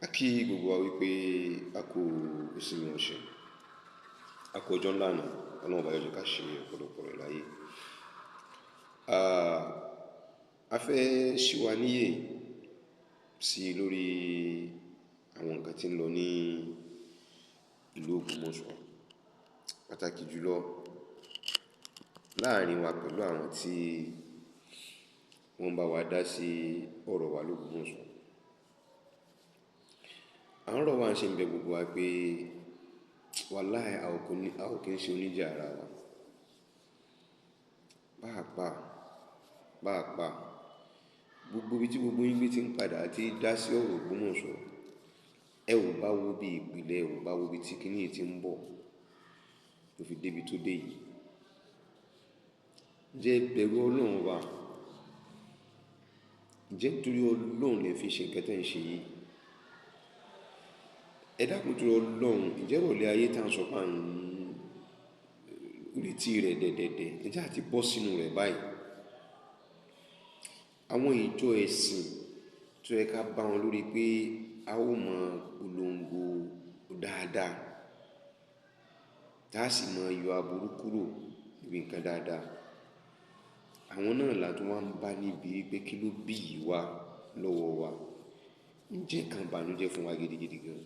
A kí gbogbo wa wípé a kú ìsinmi ọ̀sẹ̀, a kú ọjọ́ ńlá náà, Ọlọ́run bá yọjú ká ṣe ọ̀pọ̀lọpọ̀ rẹ̀ láyé. A fẹ́ ṣí wa níyè sí lórí àwọn nǹkan tí ń lọ ní ìlú Ògbómọ̀ṣọ́, pàtàkì jùlọ láàrin wa pẹ̀lú àwọn tí wọ́n bá wa dá sí ọ̀rọ̀ wa l'Ógbómọ̀ṣọ́. À ń rọ̀ wá ń ṣe ń bẹ gbogbo wa pé wàláhì a ò kí ń ṣe oníjà ara wa. Pàápàá, pàápàá, gbogbo ibi tí gbogbo yín gbé tí ń padà àti dá sí ọ̀rọ̀ Ògbómọ̀ṣọ́, ẹ ò bá wo bí ìpìlẹ̀, ẹ ò bá wo bí tí kíní yìí ti ń bọ̀ tó fi débi tó dé yìí. Ǹjẹ́ bẹ̀rù Ọlọ́run wa? Ǹjẹ́ nítorí Ọlọ́run lè fi ṣe nǹkan tí ẹ̀ ń ṣe yìí? Ẹ dákun torí Ọlọ́run, ǹjẹ́ ìrọ̀lẹ́ ayé tá ń sọ pé à ń retí rẹ̀ dẹ̀dẹ̀dẹ̀, ǹjẹ́ a ti bọ́ sínú rẹ̀ báyìí? Àwọn ìjọ ẹ̀sìn tó yẹ ká bá wọn lórí pé a ó mọ polongo dáadáa, tá a sì mọ yọ aburú kúrò níbi nǹkan dáadáa. Àwọn náà là tó wá ń bá níbi pé kí ló bí yìí wá lọ́wọ́ wa. Ǹjẹ́ kan bànújẹ́ fún wa gidigidi gan.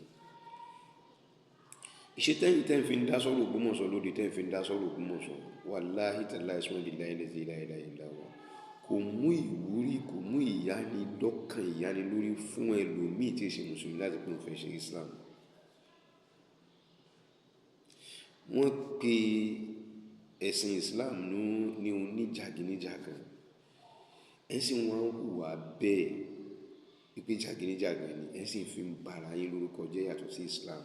Ìṣe tẹ́yìn tẹ́ ń fi ń dá sọ́rọ̀ Ògbómọ̀ṣọ́ lóde, tẹ́ ń fi ń dá sọ́rọ̀ Ògbómọ̀ṣọ́, wàláhì tàláhì summa billahi lazi la ilaha illa huwa. Kò mú ìwúrí, kò mú ìyánilọ́kàn, ìyánilórí fún ẹlòmíì tí í ṣe Mùsùlùmí láti pé òun fẹ́ ṣe Islam. Wọ́n pe ẹ̀sìn Islam ní oníjàgídíjàgan. Ẹ̀sìn wọn hùwà bẹ́ẹ̀ wípé jàgídíjàgan ni, ẹ̀sìn fi ń ba ara yín lórúkọ jẹ́ yàtọ̀ sí Islam.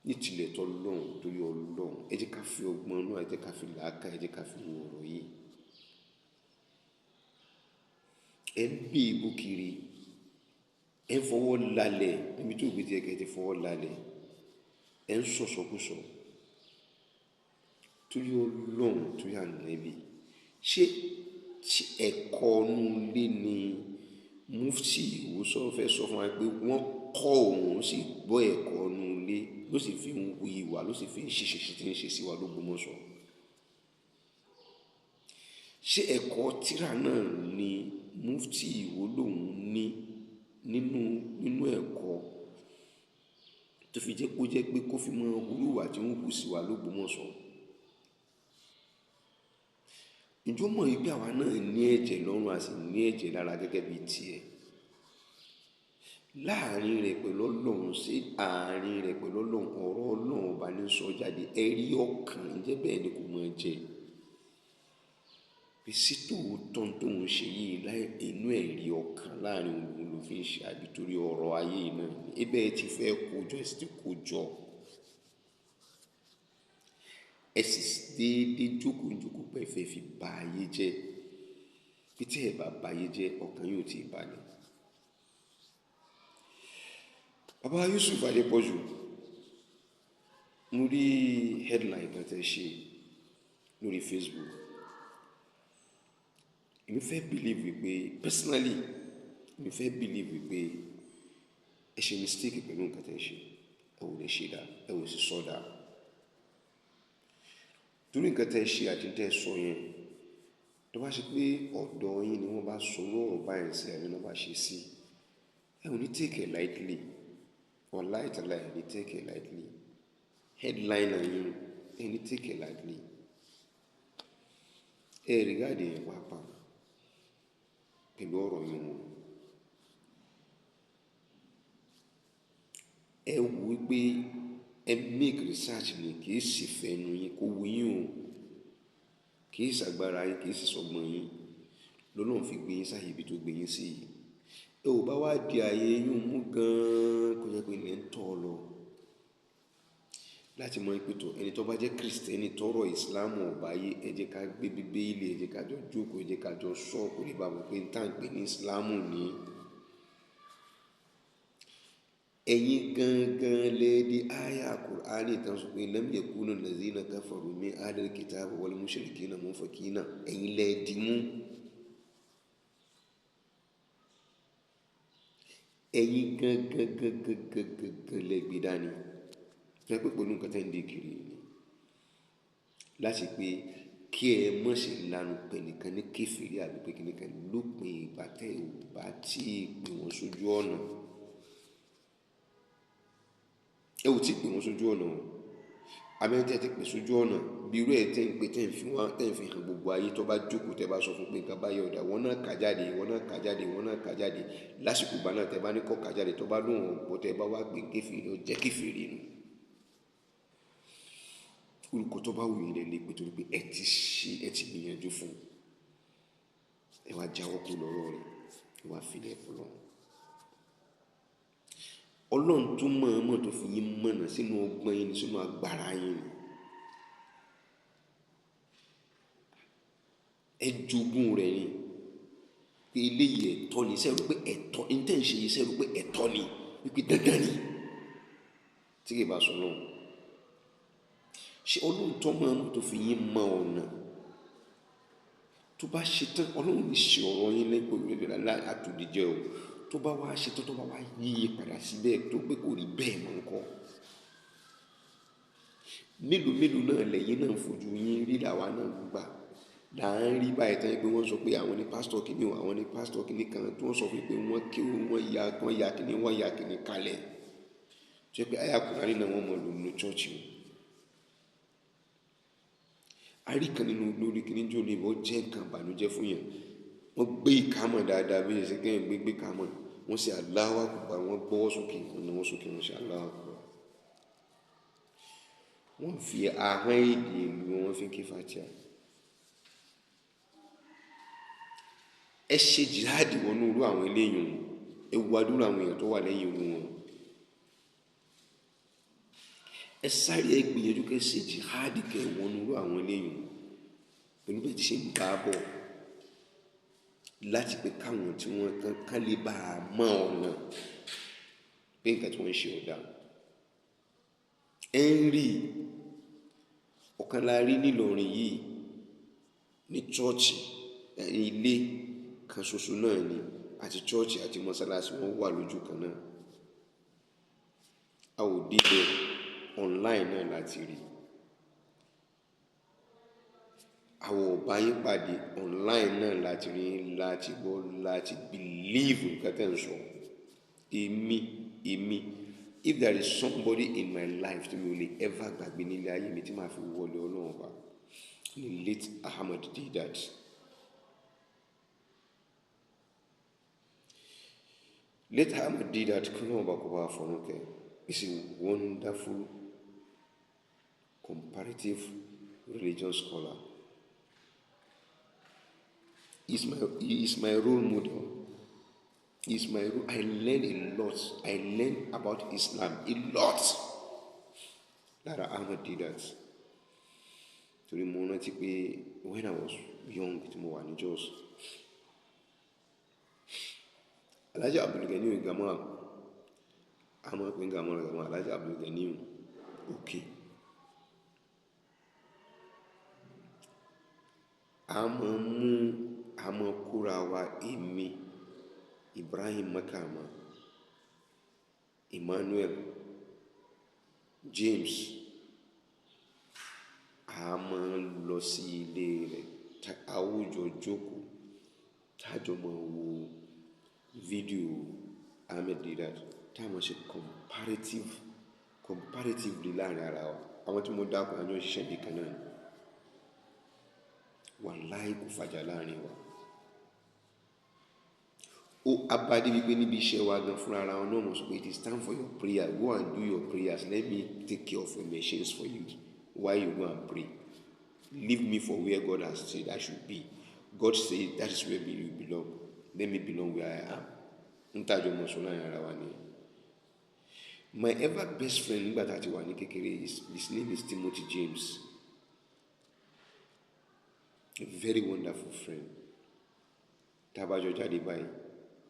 Ní tilẹ̀ tọ́ lọ́hùn torí Ọlọ́run, ẹ jẹ́ ká fi ọgbọ́n náà, ẹ jẹ́ ká fi làákà, ẹ jẹ́ ká fi wo ọ̀rọ̀ yìí. Ẹ ń bí ibú kiri, ẹ ń fọwọ́ lálẹ̀ níbi tí òbí ti ẹ̀kẹ́ ti fọwọ́ lálẹ̀, ẹ ń sọ̀sọkúsọ torí Ọlọ́run, torí Ànábì. Ṣé ẹ̀kọ́ inú ilé ni Mufti Ìwòsàn fẹ́ sọ fún wa pé wọ́n kọ́ òun sì gbọ́ ẹ̀kọ́ inú ilé ló sì fi ń hu ìwà, ló sì fi ń ṣe ṣe tí ń ṣe sí wa l'Ógbómọ̀ṣọ́? Ṣé ẹ̀kọ́ tírà náà ni Mufti Ìwò lòun ní nínú ẹ̀kọ́ tó fi jẹ́ kó jẹ́ pé kó fi mọ hurú ìwà tí ń hù sí wa l'Ógbómọ̀ṣọ́? Ǹjẹ́ ó mọ̀ wípé àwa náà ní ẹ̀jẹ̀ lọ́rùn, a sì ní ẹ̀jẹ̀ lára gẹ́gẹ́ bí tiẹ̀? Láàárín rẹ̀ pẹ̀lú Ọlọ́run, ṣé àárín rẹ̀ pẹ̀lú Ọlọ́run, ọ̀rọ̀ Ọlọ́run ọba ní sọ jáde, ẹ̀rí ọkàn, ǹjẹ́ bẹ́ẹ̀ ni kò mọ̀ jẹ́? Bí sí tòótọ́ tó ń ṣe yìí láì inú ẹ̀rí ọkàn láàrin òun ló fi ń ṣe àbí torí ọ̀rọ̀ ayé yìí náà ni. Ebe ẹ ti fẹ́ kó jọ, ẹ sì ti kó jọ. Ẹ sì déédéé jókòó jókòó pé ẹ fẹ́ fi ba ayé jẹ́. Bí tí ẹ bá ba ayé jẹ́, ọkàn yóò ti balẹ̀. Bàbá Yusuf Adépọ̀jù, mo rí headline kan tẹ́ ṣe lórí Facebook. Èmi fẹ́ believe wípé personally, èmi fẹ́ believe wípé ẹ ṣe mistake pẹ̀lú nǹkan tẹ́ ṣe. Ẹ ò lè ṣe dá, ẹ ò sì sọ dá. Torí nǹkan tẹ́ ṣe àti tẹ́ sọ yẹn, tó bá ṣe pé ọ̀dọ̀ yín ni wọ́n bá sọ lọ́rọ̀ báyìí sí àbí wọ́n bá ṣe sí, ẹ ò ní take it lightly. Wàláhì tàláhì, ẹ ní take it lightly. Headline yín, ẹ ní take it lightly. Ẹ regard yẹn pàápàá pẹ̀lú ọ̀rọ̀ yín wò. Ẹ wò wípé ẹ make research ni, kì í sì fẹ́nu yín, kó wu yín o, kì í ṣàgbára yín, kì í sì sọgbọ́n yín. Lọ́lọ́run fi gbé yín sáyé ibi tó gbé yín sí yìí. Ẹ ò bá wá di ààyè yín mú gan-an, kó jẹ́ pé ilẹ̀ ń tọ́ ọ lọ. Láti mọ ipò tó ẹni tó bá jẹ́ Kristẹni tọrọ Ìsìlámù ọba yé, ẹ jẹ́ ká gbé Bíbélì, ẹ jẹ́ ká jọ jókòó, ẹ jẹ́ ká jọ sọ, kó lè bá mọ̀ pé n tá ń pè ní Ìsìlámù ni. Ẹ̀yin gangan lè di àyá Kùránì tán sọ pé lam yakunu allazina kafaru min ahlil kitabi wal mushrikina munfakina. Ẹ̀yin lè di mú. Ẹ̀yin gangan gangan gangan gan lẹ gbé dání. Ẹ pé pẹ̀lú nǹkan tẹ́ ń dé kiri ni láti pé kí ẹ mọ̀ sí lanu pé nìkan ní kèfèrí àbí pé kìnìkan lópin ìgbà tẹ́ ò bá tí ì pè wọ́n sójú ọ̀nà. Ẹ ò tí ì pè wọ́n sójú ọ̀nà o. Àbí ẹni tí ẹ ti pè sójú ọ̀nà bí irú ẹ̀ tẹ́ ń pè, tẹ́ ń fi wọ́n, tẹ́ ń fi hàn gbogbo ayé, tó bá jókòó tẹ́ bá sọ fún pé nǹkan bá yọ ọ̀dà, wọ́n náà kà jáde, wọ́n náà kà jáde, wọ́n náà kà jáde. Lásìkò ìgbà náà tẹ́ bá ní kọ́ kà jáde, tó bá lóhùn ọ̀pọ̀ tẹ́ bá wá gbé kèfèrí, ó jẹ́ kèfèrí nù. Orúkọ tó bá wù yín lẹ lè pè torí pé ẹ ti ṣe, ẹ ti gbìyànjú fún un. Ẹ wá jáwọ́ kó lọ́rọ̀ rẹ̀, ẹ wá filẹ̀ fún Ọlọ́run. Ọlọ́run tó mọ̀ọ́mọ̀ tó fi yín mọ̀nà sínú ọgbọ́n yín ni, sínú agbára yín ni. Ẹ jogún rẹ̀ ni. Pé eléyìí ẹ̀tọ́ ni, ṣé ẹ rò pé ẹ̀tọ́, ní tẹ́ ń ṣe yìí, ṣé ẹ rò pé ẹ̀tọ́ ni, wípé dandan ni. Tí kì í bá sọ Ọlọ́run. Ṣé Ọlọ́run tó mọ̀ọ́mọ̀ tó fi yín mọ ọ̀nà? Tó bá ṣe tán, Ọlọ́run ní ṣe ọ̀rọ̀ yín lẹ́gbẹ̀ẹ́ rẹ̀ láì àtòdìjẹ o. Tó bá wá ṣe tán, tó bá wá yíyí padà síbẹ̀ tó pé kò rí bẹ́ẹ̀ mọ́ ńkọ́. Mélòó mélòó náà lẹ́yìn náà ń fojú yín rí làwa náà ń gbà. Là ń rí báyìí tán pé wọ́n sọ pé àwọn ní pásítọ̀ kìíní o, àwọn ní pásítọ̀ kìíní kan tí wọ́n sọ fún pé wọ́n kí wọ́n ya, wọ́n ya kìíní, wọ́n ya kìíní kalẹ̀. Tó jẹ́ pé àyà Kùránì náà wọ́n mọ̀ lò nínú chọ́ọ̀chì wọn. A rí kan nínú lórí kìíní jò ní ìbọn jẹ́ nǹkan ìbànújẹ́ fún yẹn. Wọ́n gbé ìkámọ̀ dáadáa bí ẹsẹ̀ kẹ́yìn gbé gbé kámọ̀. Wọ́n ṣe Allahu Akbar, wọ́n gbọ́wọ́ sókè, wọ́n náwó sókè, wọ́n ṣe Allahu Akbar. Wọ́n fi ahọ́n èdè ìlú wọn fi ké Fatiha. Ẹ ṣe jihadi wọnú irú àwọn eléyìí wọn. Ẹ wo àdúrà àwọn èèyàn tó wà lẹ́yìn irú wọn. Ẹ sáré ẹ gbìyànjú kẹ́ ṣe jihadi kẹ́ wọnú irú àwọn eléyìí wọn. Pẹ̀lú bẹ́ẹ̀ tí ṣe ń bá a bọ̀ láti pé káwọn tí wọ́n kàn kán lè bá a mọ ọ̀nà pé nǹkan tí wọ́n ń ṣe ò dáa. Ẹ ń rí ọ̀kan la rí nílọrin yìí ní chọ́ọ̀chì, ilé kan ṣoṣo náà ni, àti chọ́ọ̀chì àti mọ́sálásí wọ́n wà lójú kan náà. A ò débẹ̀, online náà láti rí. Àwọn ọba yín pàdé online náà láti rí, láti gbọ́, láti believe nǹkan tẹ́ ń sọ. Èmi, èmi, if there is somebody in my life tí mi ò lè ever gbàgbé nílé ayé mi tí màá fi wọlé Ọlọ́run ọba, ni late Ahmed Deedat. Late Ahmed Deedat, kí Ọlọ́run ọba kó bá fọ̀run kẹ́, is a wonderful comparative religion scholar. He is my role model. He is my role. I learn a lot. I learn about Islam a lot. Lára Ahmed Deedat. Torí mo rántí pé when I was young, tí mo wà ní Jos, Alhaji Abdulganiyu Gamal, a máa ń pè ní Gamal Gamal, Alhaji Abdulganiyu Òkè. A máa mú, a máa kóra wa, èmi, Ibrahim Makama, Emmanuel, James, a máa ń lọ sí ilé rẹ̀, àwùjọ jókòó, tájọ máa wo fídíò Ahmed Deedat, tá a máa ṣe comparatively láàrin ara wa. Àwọn tí mo dákọ̀ àjọ ṣiṣẹ́ bí kan náà ni. Wàláhì kò fàjà láàrin wa. Ó abádé wípé níbi iṣẹ́ wa gan fúnra ara wọn náà mọ̀ sọ pé it is time for your prayer. Go and do your prayers. Let me take care of your machines for you while you go and pray. Leave me for where God has said I should be. God said that is where you belong. Let me belong where I am. N tàjọ mọ̀ sọ láàrin ara wa ni. My ever best friend nígbà tá a ti wà ní kékeré, his name is Timothy James. A very wonderful friend. Tá a bá jọ jáde báyìí,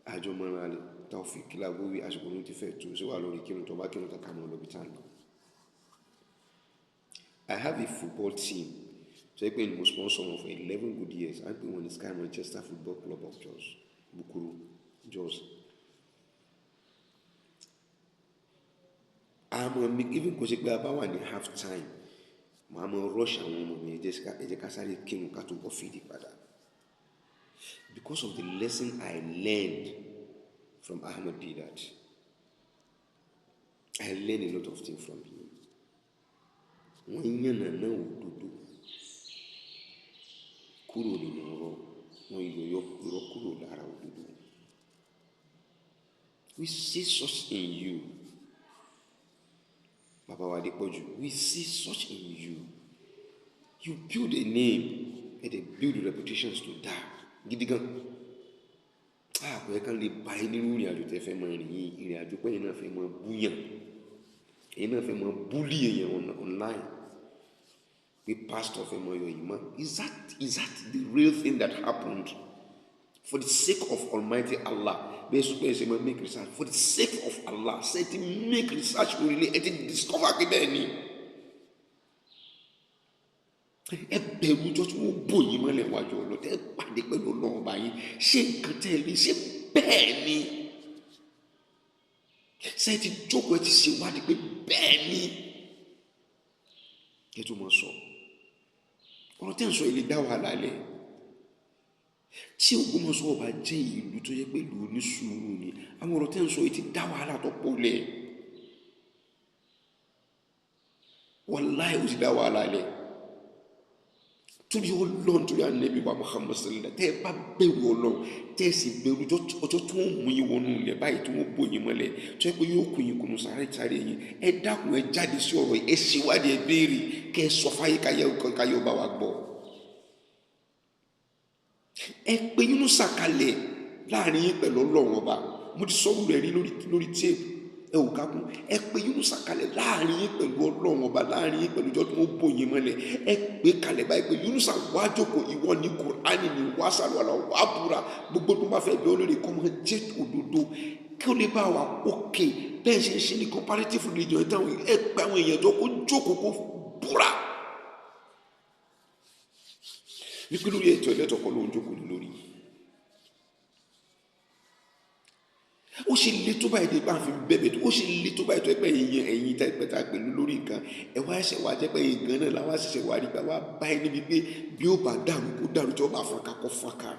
àjọ mọ́ra rẹ̀, Taofik Lagowi, àsìkò ló ti fẹ́ tó, ṣé wà lórí kírun tó bá kírun tó ká mọ́ lọ bí tá a lọ. I have a football team. So I mo sponsor wọn for 11 good years. I pè wọ́n ní Sky Manchester Football Club of Jos, Bukuru, Jos. Àmọ́ mi, even kò ṣe pé a bá wà ní half time, màá mọ rush àwọn ọmọ mi, ẹ jẹ́ ká sáré kírun ká tó bọ́ fìdí padà, because of the lesson I learned from Ahmed Deedat. I learned a lot of things from him. Wọ́n yànnà náà òdodo kúrò nínú ọ̀rọ̀, wọ́n yọ irọ́ kúrò lára òdodo. We see such in you, Baba wa Adepoju. We see such in you. You build a name and they build reputations to die gidi gan. Ah, kò yẹ kán lè bá yín nínú ìrìn àjò tẹ́ fẹ́ mọ rìn yìí, ìrìn àjò pé ẹ̀yin náà fẹ́ mọ búyàn, ẹ̀yin náà fẹ́ mọ bully èèyàn online, pé pastor fẹ́ mọ yọ yìí mọ́. Is that the real thing that happened? For the sake of Almighty Allah, bẹ́ẹ̀ sọ pé ẹ ṣe máa make research, for the sake of Allah, ṣe ti make research lórí ilé, ẹ ti discover pé bẹ́ẹ̀ ni? Ẹ bẹ̀rù ọjọ́ tí wọ́n bò yín mọ́lẹ̀ wájú ọlọ́tẹ̀, ẹ pàdé pẹ̀lú Ọlọ́run ọba yín. Ṣé nǹkan tẹ́ ẹ rí, ṣé bẹ́ẹ̀ ni? Ṣé ẹ ti jókòó, ẹ ti ṣèwádìí pé bẹ́ẹ̀ ni? Ẹ tó mọ̀ sọ ọ̀rọ̀ tẹ́ ń sọ ilé dá wàhálà lẹ̀. Tí Ògbómọ̀ṣọ́ ọba jẹ́ ìlú tó yẹ pé ìlú onísùúrù ni, àwọn ọ̀rọ̀ tẹ́ ń sọ yìí ti dá wàhálà tó pọ̀ lẹ̀. Wàláhì, ó ti dá wàhálà lẹ̀. Torí Ọlọ́run, torí Ànábì wa Muhammad sallallahu, tẹ́ ẹ bá bẹ̀rù Ọlọ́run, tẹ́ ẹ sì bẹ̀rù ọjọ́ tí wọ́n mú yín wọnú ilẹ̀ báyìí, tí wọ́n bò yín mọ́lẹ̀, tó yẹ pé yóò kú yín kùnú sáré sáré yín, ẹ dákun, ẹ jáde sí ọ̀rọ̀ yìí, ẹ ṣèwádìí, ẹ béèrè, kẹ́ ẹ sọ fáyé káyé ọba wa gbọ́. Ẹ pé Yunusa kalẹ̀ láàrin yín pẹ̀lú Ọlọ́run ọba. Mo ti sọ́wọ́ rẹ̀ rí lórí téèpù, ẹ ò kákún. Ẹ pé Yunusa kalẹ̀ láàrin yín pẹ̀lú Ọlọ́run ọba, láàrin yín pẹ̀lú ìjọ tí wọ́n bò yín mọ́lẹ̀. Ẹ pé kalẹ̀ báyìí pé Yunusa wá jókòó, ìwọ ní Kùránì ní wá sàlùwàlà wá búra, gbogbo tó bá fẹ́ bí olórí kọ́ máa jẹ́ òdodo, kí ó lè bá wa òkè. Bẹ́ẹ̀ ṣe ń ṣe ní comparative religion ẹ táwọn, ẹ pé àwọn èèyàn jọ kó jókòó kó búra wípé lórí ètò ẹlẹ́tọ̀ kọ́ ló ń jókòó ní lórí. Ó ṣe le tó báyìí dé bá fi bẹ̀bẹ̀ tó, ó ṣe le tó báyìí tó ẹ pé ẹ̀yin ẹ̀yin tá pẹ́ tá pẹ̀lú lórí nǹkan ẹ wá ẹsẹ̀ wá jẹ́ pé ẹ̀yin gan náà làwọn àṣẹṣẹ wá rí pé wá bá ẹ níbi pé bí ó bá dàrú kó dàrú, tí ó bá fọ́nká kó fọ́nká.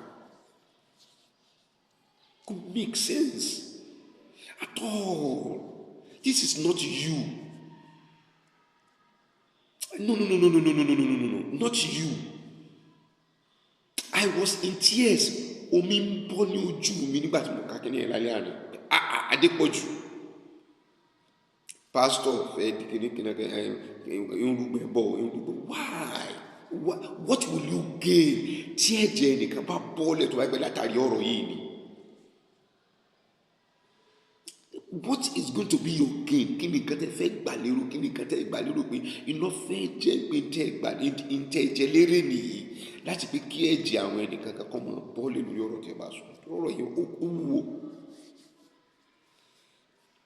Kò make sense at all. This is not you. No, no, no, no, no, no, no, no, no, no, no, not you. I was in tears. Omi ń bọ́ ní ojú mi nígbà tí mo ka kíní ẹ̀ lálẹ́ àná. Adépọ̀jù, pastor fẹ́ di kíní kíní ẹ̀ ń rúgbẹ́ bọ̀, ń rúgbẹ́. Why? What will you gain tí ẹ̀jẹ̀ nìkan bá bọ́ọ̀lẹ̀ tó bá gbẹ látàrí ọ̀rọ̀ yìí ni? What is going to be your gain? Kí ni nǹkan tẹ́ fẹ́ gbà lérò? Kí ni nǹkan tẹ́ gbà lérò pé iná fẹ́ jẹ́ pé tẹ́ gbà ní tẹ́ jẹ lérè nìyí, láti pé kí ẹ̀jẹ̀ àwọn ẹnìkan kan kọ́ mọ́ bọ́ọ̀lì lórí ọ̀rọ̀ tẹ́ bá sọ? Ọ̀rọ̀ yẹn ó wúwo.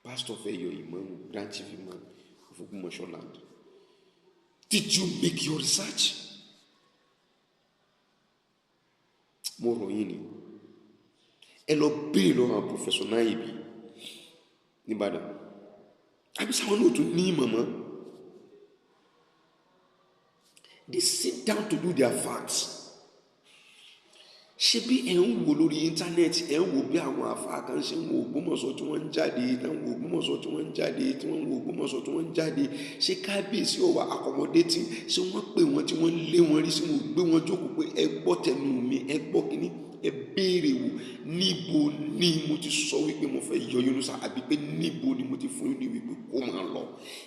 Pastor fẹ́ yọ ìmáàmù, Grand Chief Imam of Ògbómọ̀ṣọ́ land. Did you make your research? Mo rọ̀ yín ni, ẹ lọ béèrè lọ́wọ́ àwọn Professor Naibi nìbàdàn, àbí sáwọn náà tún ní ìmọ̀ mọ́. They sit down to do their facts. Ṣé bí ẹ ń wò lórí íńtánẹ́ẹ̀tì, ẹ ń wò bí àwọn àfáà kan ṣe ń wo Ògbómọ̀ṣọ́ tí wọ́n ń jáde, tí wọ́n ń wo Ògbómọ̀ṣọ́ tí wọ́n ń jáde, tí wọ́n ń wo Ògbómọ̀ṣọ́ tí wọ́n ń jáde? Ṣé kábíyèsí ò wà accommodating? Ṣé wọ́n pè wọ́n tí wọ́n lé wọn rí? Ṣé wọ́n gbé wọn jókòó pé ẹ gbọ́ tẹnu mi, ẹ gbọ́ kínní, ẹ béèrè wò? Níbo ni mo ti sọ wípé mo fẹ́ yọ Yunusa, àbí pé níbo ni mo ti fún yín ní wípé kó máa lọ?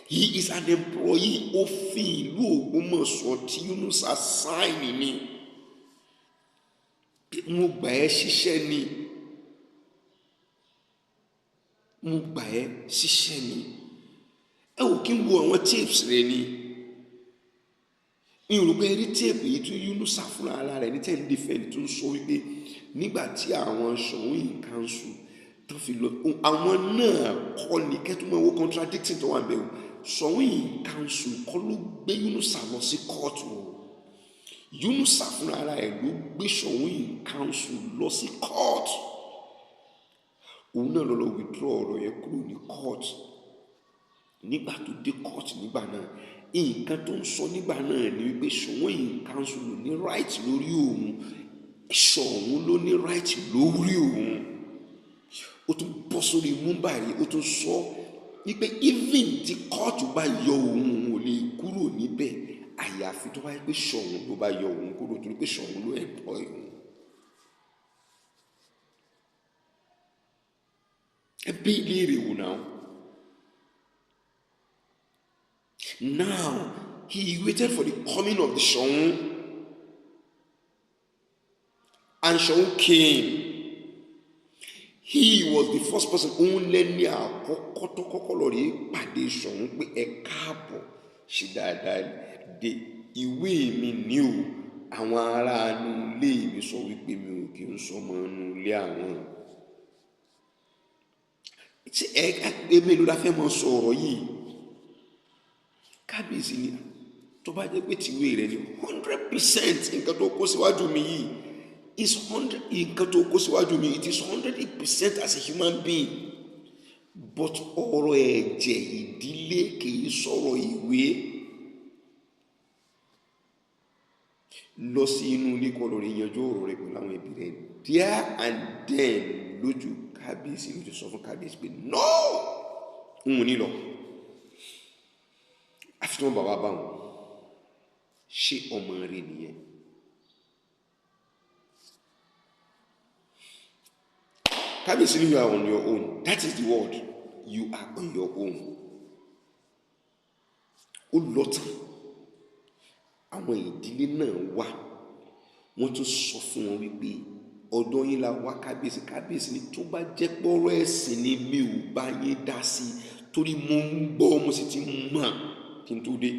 He is an employee. Òfin ìlú Ògbómọ̀ṣọ́ tí Yunusa sign ni, mo gbà ẹ́ ṣiṣẹ́ ni, mo gbà ẹ́ ṣiṣẹ́ ni. Ẹ ò kí ń wo àwọn tapes rẹ ni. Mi ò rò pé ẹ rí tape yìí tí Yunusa fúnra ara rẹ̀ ní ten defend tó ń sọ wípé nígbà tí àwọn Ṣọ̀ún in council tó fi lọ, àwọn náà kọ́ ni kẹ́tùmọ̀ owó contradicting tó wà ń bẹ̀ o. Ṣọ̀ún in council kọ́ ló gbé Yunusa lọ sí kóòtù o. Yunusa fúnra ara ẹ̀ ló gbé Ṣọ̀ún in council lọ sí court. Òun náà lọ withdraw ọ̀rọ̀ yẹn kúrò ní court. Nígbà tó dé court nígbà náà, nǹkan tó ń sọ nígbà náà ni wípé Ṣọ̀ún in council ló ní right lórí òun, Ṣọ̀ún ló ní right lórí òun. Ó tún bọ́ sórí múmbàrí, ó tún sọ wípé even tí kóòtù bá yọ òun, òun ò lè kúrò níbẹ̀, àyàfi tó bá yẹ pé Ṣọ̀ún ló bá yọ òun kúrò, torí pé Ṣọ̀ún ló employ òun. Ẹ bí léèrè wò náà. Now he waited for the coming of the Ṣọ̀ún, and Ṣọ̀ún came. He was the first person, òun lẹ́ni àkọ́kọ́ tó kọ́kọ́ lọ rí pàdé Ṣọ̀ún pé ẹ káàbọ̀, ṣe dáadáa dé, ìwé mi ní o, àwọn ará inú ilé mi sọ wípé mi ò kí ń sọmọ inú ilé àwọn. Ṣé ẹ ẹ mélòó la fẹ́ mọ sọ ọ̀rọ̀ yìí? Kábíyèsí ni tó bá jẹ́ pé tìwé rẹ ni 100%, nǹkan tó kó síwájú mi yìí is 100, nǹkan tó kó síwájú mi, it is 100% as a human being, but ọ̀rọ̀ ẹ̀jẹ̀ ìdílé kìí sọ̀rọ̀ ìwé. Lọ sí inú ilé kọ́ lórí yanjú ọ̀rọ̀ rẹ pẹ̀lú àwọn ẹbí rẹ there and then. Lójú kábíyèsí ló ti sọ fún kábíyèsí pé no, n ò ní lọ àfi tí wọn bàbá bá wọn. Ṣé ọmọ rẹ nìyẹn? Kábíyèsí ni you are on your own. That is the word, you are on your own. Ó lọ tán, àwọn ìdílé náà wà, wọ́n tún sọ fún wọn wípé ọ̀dọ̀ yín la wá kábíyèsí. Kábíyèsí ni tó bá jẹ́ pọ́rọ́ ẹ̀sìn ni mi ò bá yín dá sí i, torí mo ń gbọ́, mo sì ti mọ̀ kí n tó dé.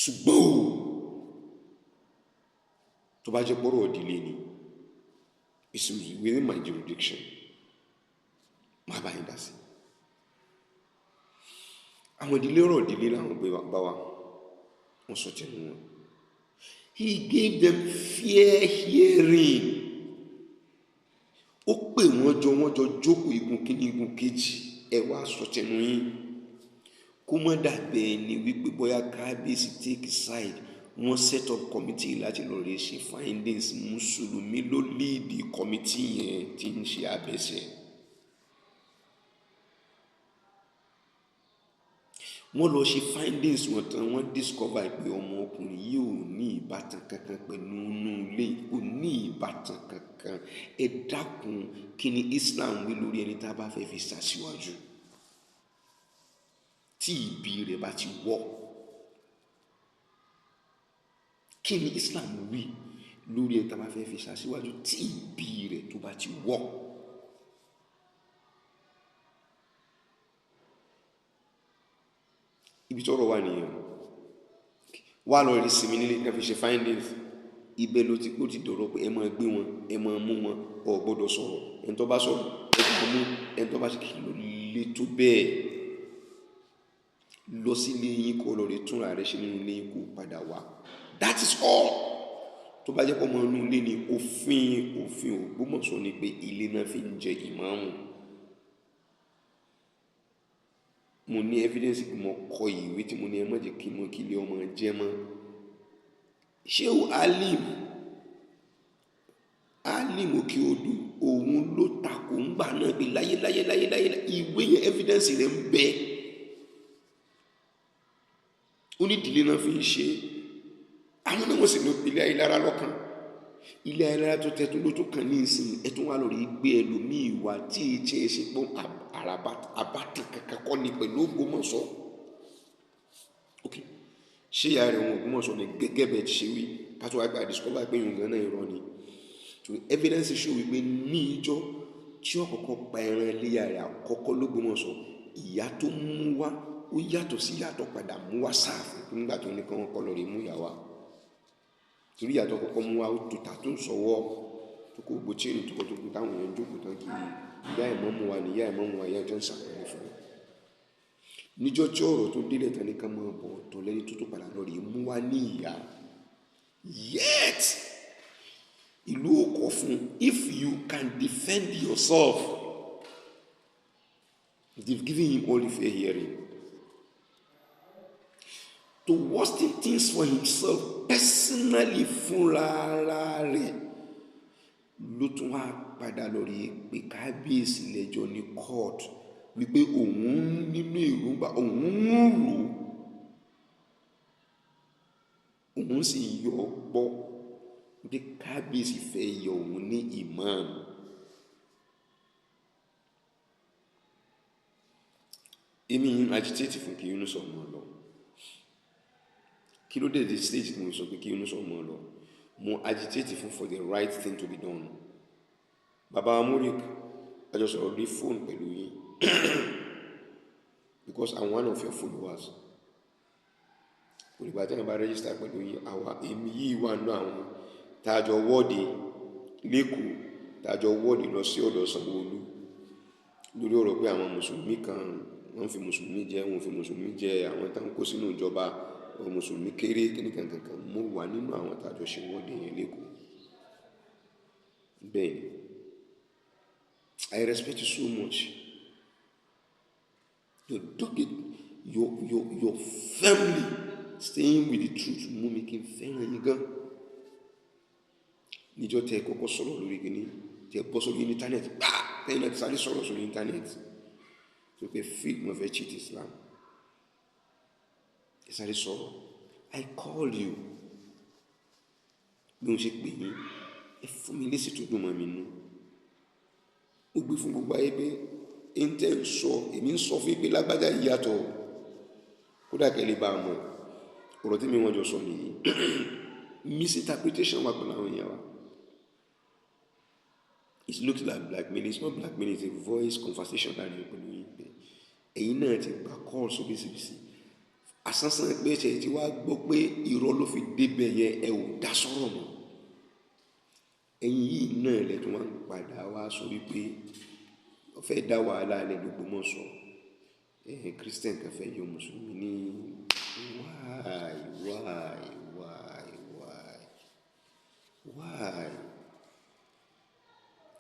Ṣùgbọ́n o, tó bá jẹ́ pọ́rọ́ ìdílé ni, it's within my jurisdiction, má bá yín dá sí i. Àwọn ìdílé, ọ̀rọ̀ ìdílé làwọn gbé bá wa, wọ́n sọ tẹnu wọn. He gave them fair hearing. Ó pè wọ́n jọ, wọ́n jọ jókòó, igun kíní, igun kejì, ẹ wá sọ tẹnu yín, kó má dàbẹ̀ ẹni wípé bóyá kábíyèsí take side. Wọ́n set up committee láti lọ rí ṣe findings. Mùsùlùmí ló lead committee yẹn tí ń ṣe abẹ́sẹ̀. Wọ́n lọ ṣe findings wọn tán, wọ́n discover pé ọmọkùnrin yìí ò ní ìbátan kankan pẹ̀lú inú ilé, kò ní ìbátan kankan. Ẹ dákun, kí ni Islam wí lórí ẹni tá a bá fẹ́ fi ṣàṣìwájú tí ìbí rẹ̀ bá ti wọ́? Kí ni Islam wí lórí ẹni tá a bá fẹ́ fi ṣàṣìwájú tí ìbí rẹ̀ tó bá ti wọ́? Ibi tọ́rọ̀ wà nìyẹn. Wà lọ rí sinmi nílé ká fi ṣe findings. Ibẹ̀ ló ti kó ti dọ̀rọ̀ pé ẹ máa gbé wọn, ẹ máa mú wọn, ò gbọ́dọ̀ sọ̀rọ̀, ẹni tó bá sọ̀rọ̀ ẹ kò mú, ẹni tó bá ṣe kí ló lè tó bẹ́ẹ̀. Lọ sí ilé yín, kó lọ rí túnra rẹ ṣe nínú ilé yín, kó padà wá. That is all. Tó bá jẹ́ pé ọmọ inú ilé ni, òfin Ògbómọ̀ṣọ́ ni pé ilé náà fi ń jẹ ìmáàmù. Mo ní evidence pé mo kọ ìwé tí mo ní ẹ má jẹ́ kí mo kí ilé ọmọ jẹ́ mọ́. Ṣé o Alim Òkè Odò, òun ló takò ńgbà náà pé láyé láyé láyé láyé. Ìwé yẹn, evidence rẹ̀ ń bẹ. Ó ní ìdílé náà fi ń ṣe, àwọn náà wọ́n sì ní ilé ayélujára lọ́kàn, ilé ayélujára tó tẹ́ tó ló tó kàn ní ìsìn. Ẹ tún wà lórí gbé ẹlòmíì wá tí ì ṣe é ṣe pé àbátan kankan kọ́ ni pẹ̀lú Ògbómọ̀ṣọ́. Ok, ṣé ìyá rẹ̀ wọn Ògbómọ̀ṣọ́ ni gẹ́gẹ́ bẹ́ẹ̀ ti ṣe wí? Ká tó wá gba discover pé ìyọ̀ngàn náà irọ́ ni. So evidence show wípé ní ìjọ tí ó kọ́kọ́ pa ẹran iléyà rẹ̀ àkọ́kọ́ l'Ógbómọ̀ṣọ́, ìyá tó mú wá ó yàtọ̀ sí ìyá tó padà mú wá sáàfin nígbà tó ní kí wọ́n kọ́ lọ rí mú ìyá wá, torí ìyá tó kọ́kọ́ mú wá, ó tó tà tó ń sọwọ́ tó kó gbogbo chain tó kọ́ tó kó táwọn èèyàn jókòó tán kí ìyá ẹ̀ mọ́ mú wa ní ìyá ẹ̀ mọ́ mú wa, ìyá ẹ̀ tó ń sàpẹrẹ fún un. Níjọ́ tí ọ̀rọ̀ tó délẹ̀ tán ní ká máa bọ̀ ọ̀tọ̀ lẹ́ni tó tó padà lọ rí mú wá ní ìyá. Yet ìlú ò kọ̀ fún. If you can defend yourself, They've given him all the fair hearing. To worsen things for himself personally, fúnra ara rẹ̀ ló tún wá padà lórí pé kábíyèsí lẹ́jọ́ ní court wípé òun nínú èròǹgbà òun ń rò, òun sì yọ gbọ́ wípé kábíyèsí fẹ́ yọ òun ní imam. Èmi ń agitate fún kí Yunus ọmọ lọ. Kí ló dé dé stage tí mo sọ pé kí Yunus ọmọ lọ? Mo agitate fún for the right thing to be done. Baba Amurik, a jọ sọ̀rọ̀ lórí fóònù pẹ̀lú yín because I'm one of your followers. Kò nígbà tí wọ́n bá register pẹ̀lú yín, àwa èmi yìí wà nínú àwọn tá a jọ wọ́ọ̀dì lẹ́kọ̀ọ́, tá a jọ wọ́ọ̀dì lọ sí ọ̀dọ̀ Sanwó-Olú lórí ọ̀rọ̀ pé àwọn mùsùlùmí kan wọ́n fi mùsùlùmí jẹ, wọ́n fi mùsùlùmí jẹ, àwọn tá ń kó sínú ìjọba mùsùlùmí kéré kíní kankankan. Mo wà nínú àwọn tá a jọ ṣe wọ́ọ̀dì yẹn lẹ́kọ̀ọ́. Bẹ́ẹ̀ ni, I respect you so much. Your dogged, your family staying with the truth mú mi kí n fẹ́ràn yín gan. Níjọ́ tẹ kọ́kọ́ sọ̀rọ̀ lórí kíní, tẹ bọ́ sórí íńtánẹ́ẹ̀tì, gbà tẹ́yìn náà ti sáré sọ̀rọ̀ sórí íńtánẹ́ẹ̀tì tó pé fíìmù mo fẹ́ cheat Islam. Ẹ sáré sọ̀rọ̀. I call you. Bí mo ṣe pè yín, ẹ fún mi lésì tó dùn mọ́ mi nú. Mo gbé fún gbogbo ayé pé ẹ ń tẹ́ ń sọ, èmi ń sọ fún yín pé lágbájá yìí yàtọ̀. Kódà kẹ́ lè bá a mọ̀. Ọ̀rọ̀ tí mi wọ́n jọ sọ nìyí. Misinterpretation wà pẹ̀lú àwọn èèyàn wa. It looks like blackmail. It's not blackmail. It's a voice conversation láàrin pẹ̀lú yín pé ẹ̀yin náà ti gba call sóbísìbísì. Àsánsán pé ṣe ti wá gbọ́ pé irọ́ ló fi débẹ̀ yẹn, ẹ ò dá sọ̀rọ̀ mọ́. Ẹ̀yin yìí náà lẹ tún wá ń padà wá sọ wípé ó fẹ́ dá wàhálà alẹ́ l'Ógbómọ̀ṣọ́. Christian kan fẹ́ yọ mùsùlùmí ní why, why, why, why, why?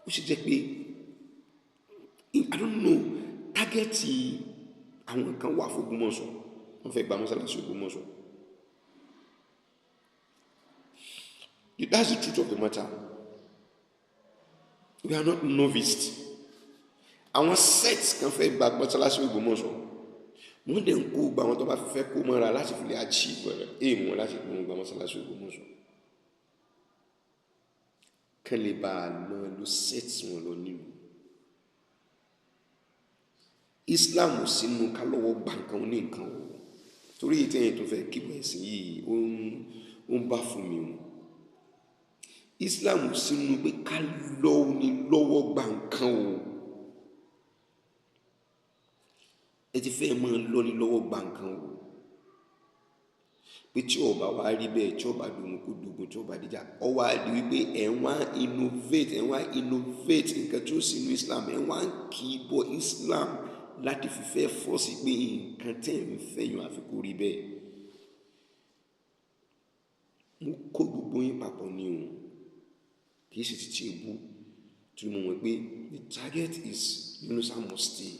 Ó ṣe jẹ́ pé I don't know, target àwọn kan wà fún Ògbómọ̀ṣọ́, wọ́n fẹ́ gba mọ́sálásí Ògbómọ̀ṣọ́. That's the truth of the matter. We are not novice. Àwọn sect kan fẹ́ gba mọ́sálásí Ògbómọ̀ṣọ́, wọ́n dẹ̀ ń kó gba àwọn tó bá fẹ́ kó mọ́ra láti fi lè achieve aim wọn láti fi gba mọ́sálásí Ògbómọ̀ṣọ́. Kán lè bá a mọ lo set wọn lọ nílùú. Islam ò sínú ká lọ́wọ́ gba nǹkan ní nǹkan o. Torí èyí tẹ́yìn tó fẹ́ kíbọ̀ ẹ̀sìn yìí ó ń bá fún mi o. Islam ò sínú pé ká lọ́wọ́ ní lọ́wọ́ gba nǹkan o. Ẹ ti fẹ́ máa lọ ní lọ́wọ́ gba nǹkan o. Pé tí ó bá wá rí bẹ́ẹ̀, tí ó bá dogun kó dogun, tí ó bá dìjà, ó wá di wípé ẹ̀ ń wá innovate, ẹ̀ ń wá innovate nǹkan tí ó sínú Islam, ẹ̀ ń wá kì í bọ Islam láti fi fẹ́ fọ́ọ̀sì pé nǹkan tẹ̀ ń fẹ́ yàn àfi kó rí bẹ́ẹ̀. Mo kó gbogbo yín papọ̀ ni o. Kì í ṣe ti ti ebú. Torí mo mọ̀ pé the target is Yunusa must stay.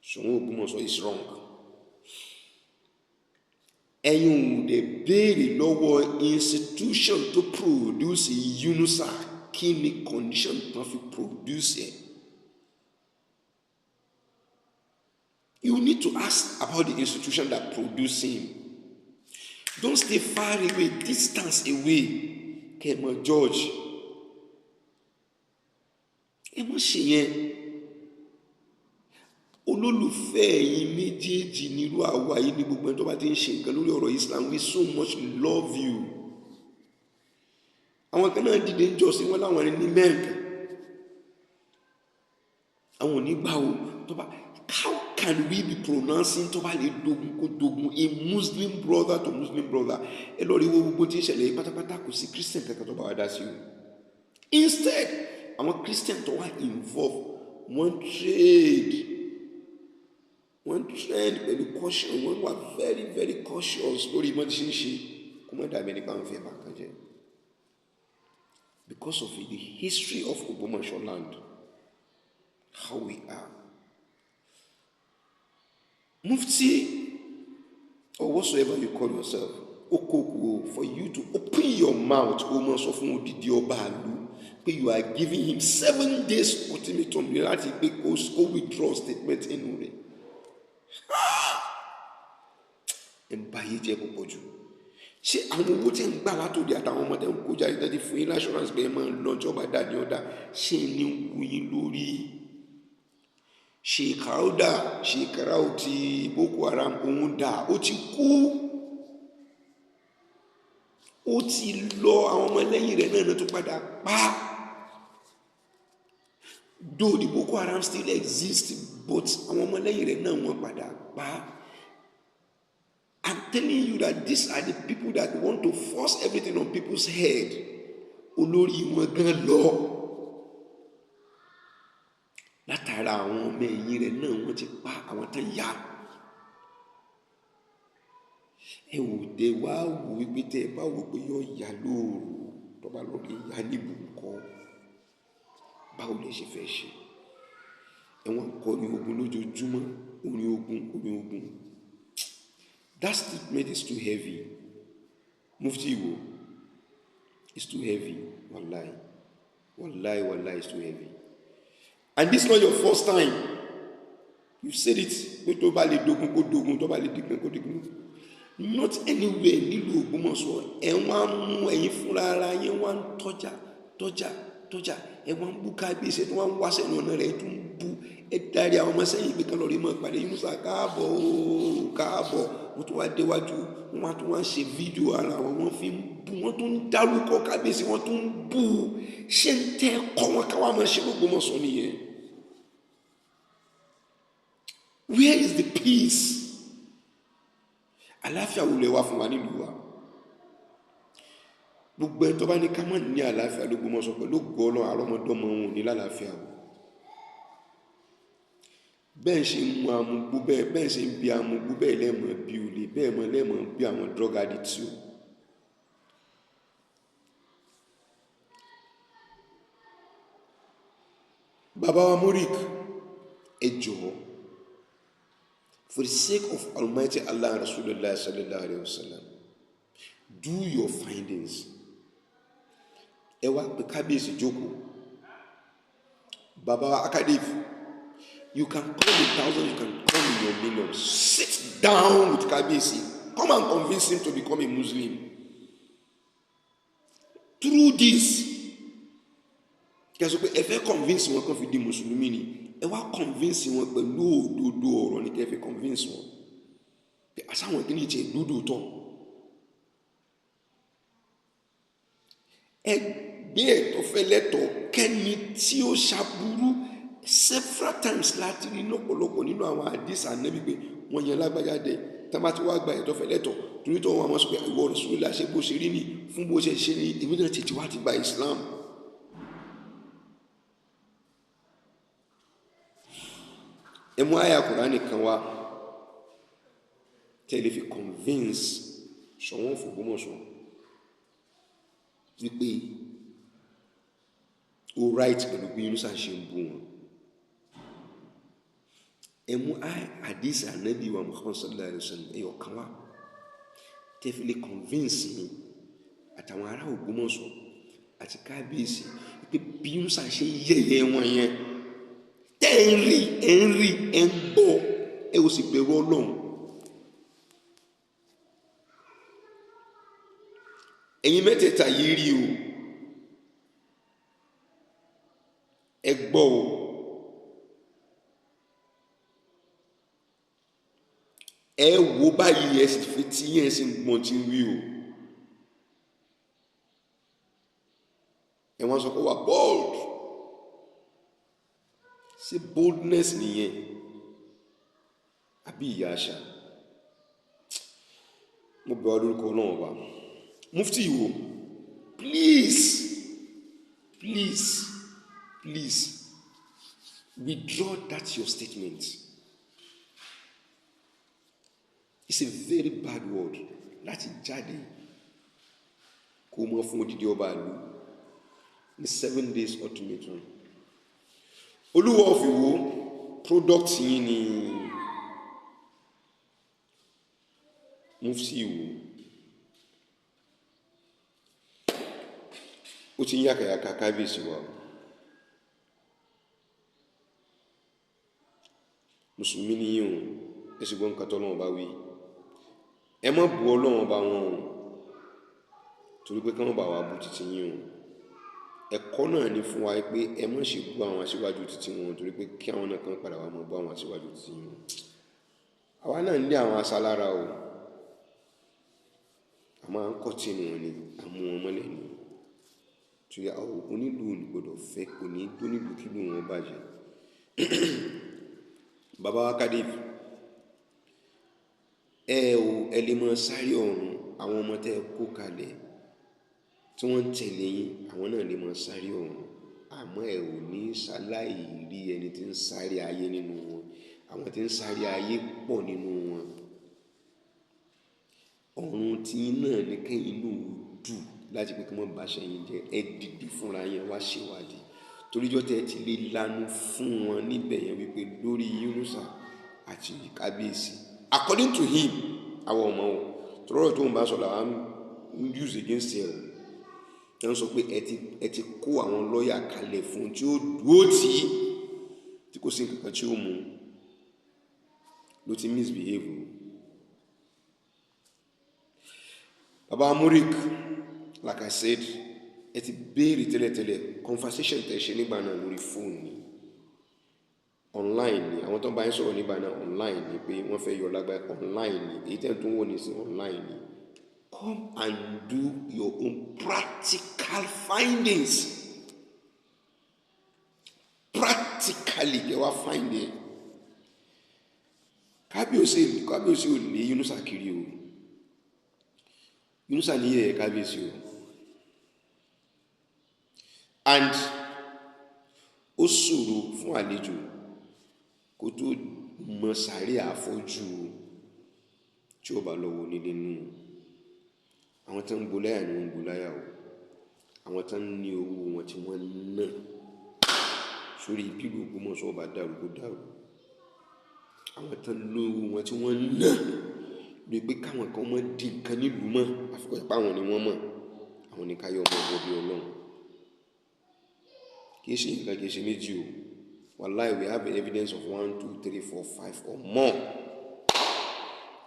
Ṣòun Ògbómọ̀ṣọ́ is wrong. Ẹ̀yin ò dẹ̀ béèrè lọ́wọ́ institution tó produce Yunusa kí ni condition tó fi produce ẹ̀. You need to ask about the institution that produced him. Don't stay far away, distance away. Kẹ́ ẹ mọ̀ judge. Ẹ mọ̀ ṣe yẹn. Olólùfẹ́ ẹ̀yin méjèèjì nírú àwa yìí ní gbogbo ẹni tó bá ti ń ṣe nǹkan lórí ọ̀rọ̀ Islam, we so much love you. Àwọn kan náà dìde ń jọ sí wọn láwọn ẹni ní mẹ́ǹkà. Àwọn ò ní gbà o. Tó bá, how can we be pronouncing tó bá lè dogun kó dogun, a Muslim brother to Muslim brother? Ẹ lọ rí wo gbogbo tí ń ṣẹlẹ̀ pátápátá, kò sí Christian kankan tó bá wá dá sí o. Instead, àwọn Christian tó wá involve, wọ́n trade, wọ́n trend pẹ̀lú caution, wọ́n wà very very cautious lórí bọ́n ti ṣe ń ṣe kó má dàbí ẹni pé àwọn fẹ́ bá nǹkan jẹ́. Because of the history of Ògbómọ̀ṣọ́ land, how we are. Mufti or whatsoever you call yourself, okoko, for you to open your mouth, kó mọ sọ fún odidi ọba àlú pé you are giving him 7 days ultimatum ní láti pé kó withdraw statement inú rẹ̀. Ẹ̀ ń bá yé jẹ́ púpọ̀ jù. Ṣé àwọn owó tí ń gbà látòdì àtàwọn ọmọdé ń kó jáde tẹ́tí fún yín l'assurance pé ẹ máa ń lọ́jọ́ bá dá ní ọ̀dà, ṣé ní ń wú yín lórí? Shekau dà? Shekau ti Boko Haram, òun dà? Ó ti kú, ó ti lọ. Àwọn ọmọlẹ́yìn rẹ̀ náà tó padà pa. Though the Boko Haram still exist, but àwọn ọmọlẹ́yìn rẹ̀ náà wọ́n padà pa. I'm telling you that these are the people that want to force everything on people's head. Olórí wọn gan lọ, látara àwọn ọmọ ẹ̀yìn rẹ̀ náà wọ́n ti pa àwọn tán yá. Ẹ wò dé wá wò wípé tẹ ẹ bá wò pé yọ ya lóòrò, tó bá lọ rí ya níbù kọ, báwo lè ṣe fẹ́ ṣe? Ẹ wọ́n kọrin ogun lójoojúmọ́, orin ogun, orin ogun. That statement is too heavy. Mufti Iwo, it's too heavy. Wallahi, wallahi, wallahi, it's too heavy. And this is not your first time. You said it pé tó bá lè dogun kó dogun, tó bá lè digun kó digun. Not anywhere nílùú Ògbómọ̀ṣọ́. Ẹ wá ń mú ẹ̀yin fúnra ara yín, wá ń tọ́jà tọ́jà tọ́jà, ẹ wá ń bú kábíyèsí, ẹ wá ń wá sẹ́nu ọ̀nà rẹ̀, ẹ tún ń bú. Ẹ darí àwọn ọmọ sẹ́yìn pé kán lọ́ọ́ rí mọ́ ìpàdé Yunusa, káàbọ̀ ooo, káàbọ̀. Wọ́n tún wá déwájú, wọ́n wá tún wá ṣe fídíò ara wọn, wọ́n fi ń bú, wọ́n tún ń dárúkọ kábíyèsí, wọ́n tún ń bú. Ṣé ń tẹ́ kọ́ wọn káwá máa ṣe l'Ógbómọ̀ṣọ́ nìyẹn? Where is the peace? Àláfíà wo lẹ wá fún wa nílùú wa? Gbogbo ẹni tó bá ní ká má ní àlàáfíà l'Ógbómọ̀ṣọ́, pẹ̀lú ògo Ọlọ́run, àrọ́mọdọ́mọ wọn ò ní lálàáfíà o. Bẹ́ẹ̀ ṣe ń mu amugbó bẹ́ẹ̀, bẹ́ẹ̀ ṣe ń bi amugbó bẹ́ẹ̀, lẹ́mọ̀ bí olè bẹ́ẹ̀ mọ́, lẹ́mọ̀ bí àwọn drug addicts o. Bàbá wa Murik, ẹ jọ̀ọ́, for the sake of Almighty Allah and Rasulullah sallallahu alayhi wa sallam, do your findings. Ẹ wá pé kábíyèsí jókòó. Bàbá wa Akadif, you can come in thousands, you can come in your millions. Sit down with kábíyèsí, come and convince him to become a Muslim through this. Kẹsàn pé ẹ fẹ́ convince wọn kàn fi di mùsùlùmí ni. Ẹ wá convince wọn pẹ̀lú òdodo ọ̀rọ̀ ní kẹ́ fi convince wọn pé àsáwọn kìíní tiẹ̀ dúdú tán. Ẹ gbé ẹ̀tọ́ fẹ́lẹ́tọ̀ kẹ́ni tí ó ṣàbúrú. Several times láti rí lọ́pọ̀lọpọ̀ nínú àwọn àdìsá Ànábì pé wọ́n yan lágbájá dé tá a bá ti wá gba ẹ̀tọ́ fẹ́lẹ́tọ̀ torí tó wọn àwọn sọ pé ìwọ Rasulullah ṣe bó ṣe rí ni fún bó ṣe ṣe ni, èmi náà tètè wá ti gba Islam. Ẹ mú àyà Kùránì kan wá tẹ́ lè fi convince Ṣọ̀ún Ògbómọ̀ṣọ́ wípé ó right pẹ̀lú bí Yunusa ṣe ń bú wọn. Ẹ mú àdìsí Ànábì wa Muhammad sallallahu alayhi wa sallam ẹyọ kan wá tẹ́ fi lè convince mi àtàwọn ará Ògbómọ̀ṣọ́ àti kábíyèsí pé bí Yunusa ṣe yẹ̀yẹ́ wọn yẹn, tẹ́ ẹ ń rí, ẹ ń rí, ẹ ń gbọ́, ẹ ò sì bẹ̀rù Ọlọ́run. Ẹ̀yin mẹ́tẹ̀ẹ̀ta yìí rí o, ẹ gbọ́ o. Ẹ wo báyìí, ẹ sì fi tí yẹn sì ń gbọ́n tí ń wí o. Ẹ wọ́n sọ pé wà bold. Ṣé boldness nìyẹn àbí ìyá àṣà? Mo bẹ̀ wá lórúkọ Ọlọ́run ọba. Mufti Iwo, please, please, please withdraw that your statement. It's a very bad word láti jáde kó mọ fún odidi ọba ìlú ní 7 days ultimatum. Olúwo of Ìwó, product yín ni Mufti Ìwó. Ó ti ń yàkàyàkà kábíyèsí wa. Mùsùlùmí ni yín o, ẹ sì gbọ́ nǹkan tọ́lọ́run bá wí. Ẹ má bu Ọlọ́run bá wọn o, torí pé kí wọ́n bá wa bu títí yín o. Ẹ̀kọ́ náà ni fún wa pé ẹ má ṣe bú àwọn aṣíwájú títí wọn, torí pé kí àwọn náà kan padà wá máa bú àwọn aṣíwájú títí wọn. Àwa náà ń lé àwọn aṣálára o, a máa ń kọ́ tínú wọn ni, a mú wọn mọ́lẹ̀ ni. Torí àwọn onílù ò gbọdọ̀ fẹ́ kò ní gbónílù kí lù wọn bàjẹ́. Bàbá wa Kádíf, ẹ ò ẹ lè máa sáré ọ̀run. Àwọn ọmọ tẹ́ ẹ kó kalẹ̀ tí wọ́n ń tẹ̀lé yín, àwọn náà lè máa sáré ọ̀run, àmọ́ ẹ ò ní ṣaláì rí ẹni tí ń sáré ayé nínú wọn. Àwọn tí ń sáré ayé pọ̀ nínú wọn. Ọ̀run tí yín náà ní kẹ́yìn inú dù láti pé kí wọ́n bá ṣe yín jẹ́. Ẹ dìde fúnra yẹn wá ṣèwádìí, toríjọ́ tẹ́ ẹ ti lè lanu fún wọn níbẹ̀ yẹn wípé lórí Yunusa àti kábíyèsí, according to him, àwọn ọmọ o tọ́rọ̀ tó ń bá sọ làwọn ń use against ẹ o. Wọ́n sọ pé ẹ ti kó àwọn lọ́ọ̀yà kalẹ̀ fún tí ó dúró tì í, tí kò sí nǹkan tí ó mú ló ti misbehave o. Baba Murik, like I said, ẹ ti béèrè tẹ́lẹ̀tẹ́lẹ̀, conversation tẹ́ ṣe nígbà náà lórí fóònù ni, online ni. Àwọn tó ń bá yín sọ̀rọ̀ nígbà náà online ni, pé wọ́n fẹ́ yọ lágbára online ni. Èyí tẹ́ ń tún wò ní sí online ni. Come and do your own practical findings. Practically, kẹ́ wá find it. Kábíyèsí ò lé Yunusa kiri o. Yunusa ní yẹ̀yẹ́ kábíyèsí o. And ó ṣòro fún àlejò kó tó mọ sàárè àfọ́jú tí ó bá lọ́wọ́ nílé nù. Àwọn tó ń bo láyà ni wọ́n ń bo láyà o. Àwọn tó ń ní owó wọn tí wọ́n ń ná sórí bílù Ògbómọ̀ṣọ́ bá dàrú kó dàrú. Àwọn tó ń lo owó wọn tí wọ́n ń ná lórí pé káwọn kan mọ́ di nǹkan nílùú mọ́, àfikún ìpá wọn ni wọ́n mọ̀. Àwọn ní káyọ̀ ọmọ ọmọ bí Ọlọ́run. Kì í ṣe nǹkan, kì í ṣe méjì o. Wallahi, we have evidence of 1, 2, 3, 4, 5 or more.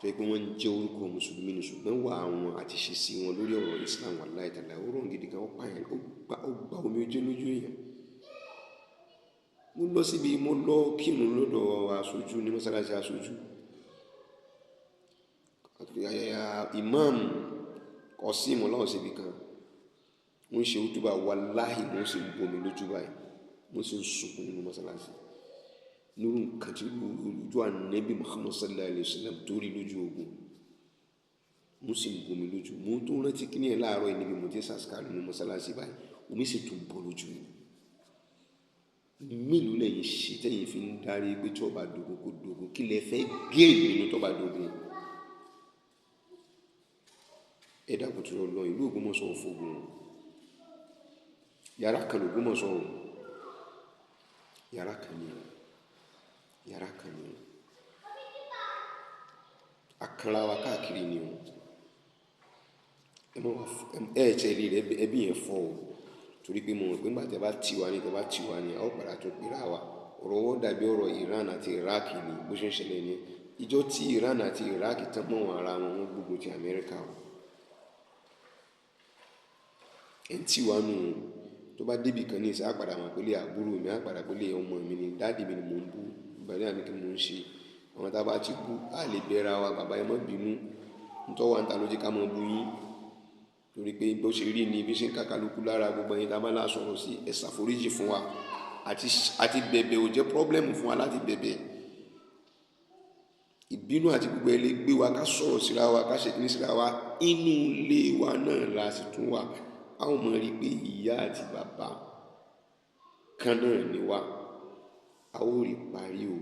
Tó yẹ pé wọ́n ń jẹ́ orúkọ Mùsùlùmí ni, ṣùgbọ́n wà àwọn àti ṣe sí wọn lórí ọ̀rọ̀ Islam, wallahi ta'ala, ó rọrùn gidi gan, ó pààyàn, ó gba omi ojú lójú èèyàn. Mo lọ síbi, mo lọ kírun lọ́dọ̀ aṣojú ní mọ́sálásí aṣojú. Imam Qasim Ọláòṣèbí kan, mo ń ṣe útúbà, wallahi mo sì ń bomi lójú báyìí, mo sì ń sunkún nínú mọ́sálásí. Nírú nǹkan tí ojú Ànábì Muhammad sallallahu alayhi wa sallam tó rí lójú ogun, mo sì ń bomi lójú. Mo tó rántí kíní ẹ̀ láàárọ̀ yìí níbi mo ti ń sàṣkà nínú mọ́sálásí báyìí, omi sì tún bọ́ lójú mi. Mélòó lẹ́yìn ṣe tẹ́yìn fi ń darí pé tí ó bá dogun kó dogun, kí lẹ fẹ́ gé nínú tó bá dogun? Ẹ dákun tó lọ, ìlú Ògbómọ̀ṣọ́ ò fogun. Yàrá kan l'Ògbómọ̀ṣọ́ o. Yàrá kan ni o. Yàrá kan ni o. Akanra wa káàkiri ni o. Ẹ má wá ẹ tẹ rí rẹ, ẹbí yẹn fọ́ o. Torí pé mo mọ̀ pé nígbà tí ẹ bá tì wá ní, tí ẹ bá tì wá ní, a ó padà tún pera wa. Ọ̀rọ̀ wọ́n dàbí ọ̀rọ̀ Iran àti Iraq ni, bó ṣe ń ṣẹlẹ̀ ni. Ìjọ tí Iran àti Iraq tán mọ́ wọn ara wọn, wọ́n gbógun ti Amẹ́ríkà o. Ẹ ń tì wá nù o. Tó bá débì kan ní ìsìn, á padà mọ̀ pé lé àbúrò mi, á padà pé lé ọmọ mi ni, dáàdì mi ni mò ń bú, bàbá mi kí mò ń ṣe. Àwọn tá a bá ti bú, a lè bẹra wa, bàbá ẹ má bínú. Ntọ́ wa ń ta ló jẹ́ ká mọ̀ bú yín. Torí pé bó ṣe rí ni bí ṣe ń kàkálùkù lára gbogbo ẹ̀yin tá a bá lá sọ̀rọ̀ sí, ẹ ṣàforíjì fún wa. Àti bẹ̀bẹ̀ ò jẹ́ problem fún wa láti bẹ̀bẹ̀. Ìbínú àti gbogbo ẹ lè gbé wa ká sọ̀rọ̀ síra wa, ká ṣe kíní síra wa. Inú ilé wa náà la sì tún wà. A ó mọ̀ rí pé ìyá àti bàbá kan náà ni wá. A ó rí parí o.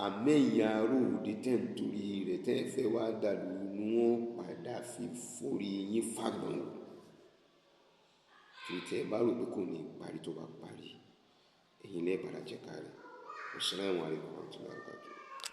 Àmẹ́yìn aró òde tẹ́ ń torí rẹ̀ tẹ́ ẹ fẹ́ wá dàlú ni wọ́n padà fi forí yín fàgbọ̀n o. Torí tẹ́ ẹ bá rò pé kò ní parí, tó bá parí, ẹ̀yin Ẹ̀yin lẹ́ẹ̀ padà jẹ̀ka rẹ̀. Wassalamu alaikum warahmatullahi wabarakatuh.